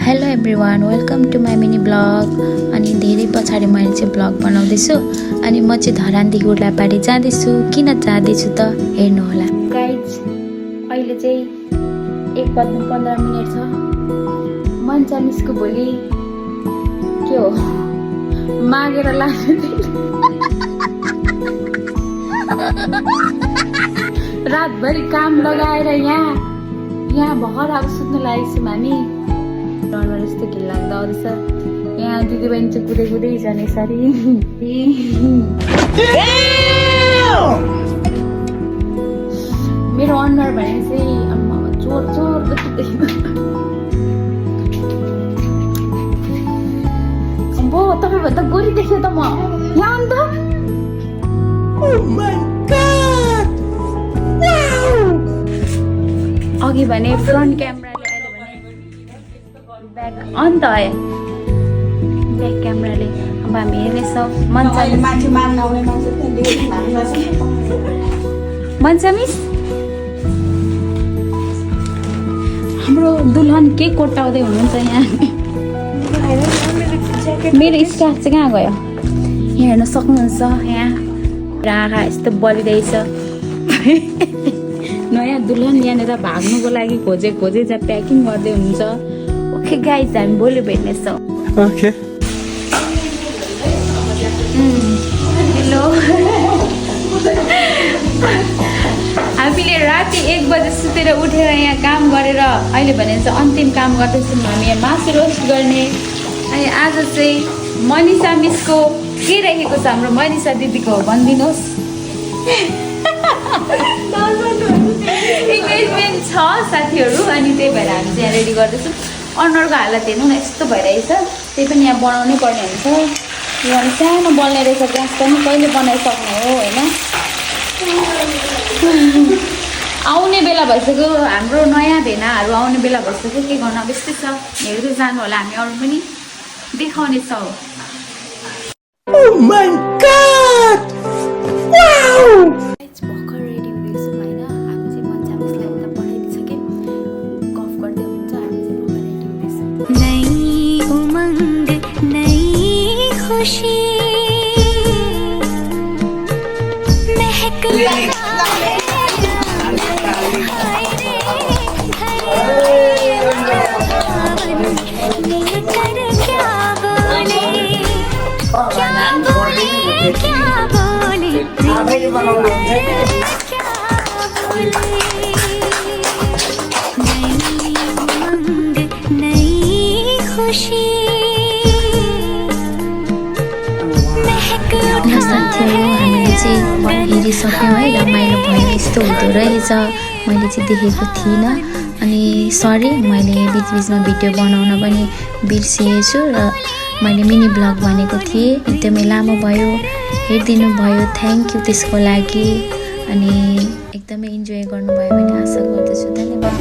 Hello everyone, welcome to my mini blog. अनि धेरै पछाडि मैले चाहिँ ब्लग बनाउँदैछु। अनि म चाहिँ धरानदेखि उर्लापारी जाँदैछु। किन जाँदैछु त हेर्नु होला। गाइज, अहिले चाहिँ 1:15 छ। मन्चा मिसको भोलि के हो मागेर लाग्छ। रातभरि काम लगाएर यहाँ भर अब सुत्न लागेको छौँ हामी। डर यस्तो घिन लाग्दो रहेछ। यहाँ दिदीबहिनी चाहिँ कुदै कुदै जाने सरी। मेरो अनुहार भने चाहिँ चोर चोर अम्बो तपाईँभन्दा गोरी देख्यो त म यहाँ अन्त। अघि भने फ्रन्ट क्यामेराले, अहिले भने ब्याक अन्त है ब्याक क्यामेराले। अब हामी हेर्नेछौँ मन्चा मिस। हाम्रो दुल्हन के कोटाउँदै हुनुहुन्छ यहाँ। मेरो स्टाफ चाहिँ कहाँ गयो यहाँ हेर्न सक्नुहुन्छ। यहाँ आँखा यस्तो बलिँदैछ। नयाँ दुल्हन यहाँनिर भाग्नुको लागि खोजे चाहिँ प्याकिङ गर्दै हुनुहुन्छ। ओके गाइज, हामी भोलि भेट्नेछौँ। Okay hello. हामीले राति 1 बजे सुतेर उठेर यहाँ काम गरेर अहिले भने चाहिँ अन्तिम काम गर्दैछौँ हामी यहाँ मासु रोस्ट गर्ने। अनि आज चाहिँ मनिषा मिसको के राखेको छ हाम्रो मनिषा दिदीको भनिदिनुहोस्। इन्गेजमेन्ट छ साथीहरू। अनि त्यही भएर हामी चाहिँ यहाँ रेडी गर्दैछौँ। अनुहारको हालत हेर्नु न यस्तो भइरहेछ। त्यही पनि यहाँ बनाउनै पर्ने हुन्छ। यहाँ सानो बल्ने रहेछ ग्यास पनि, कहिले बनाइसक्ने हो होइन। आउने बेला भइसक्यो, हाम्रो नयाँ भेनाहरू आउने बेला भइसक्यो। के गर्नु अब यस्तै छ। हेर्दै जानु होला, हामी अरू पनि देखाउनेछौँ। भर्खर रेडी हुँदैछौँ होइन। हामी चाहिँ मन्चा मिसलाई उता पठाइदिइसक्यौँ। गफ गर्दै हुन्छ। हामी चाहिँ भर्खर रेडी हुँदैछौँ। नई उमंग नई खुशी महक साथीहरू, हामीले चाहिँ हेरिसक्यौँ है। रमाइलो भयो, यस्तो हुँदो रहेछ। मैले चाहिँ देखेको थिइनँ। अनि सरी, मैले बिचबिचमा भिडियो बनाउन पनि बिर्सिएछु र मैले मिनी ब्लग भनेको थिएँ। एकदमै लामो भयो, हेरिदिनु भयो, थ्याङ्क यू त्यसको लागि। अनि एकदमै इन्जोय गर्नुभयो भने आशा गर्दछु। धन्यवाद।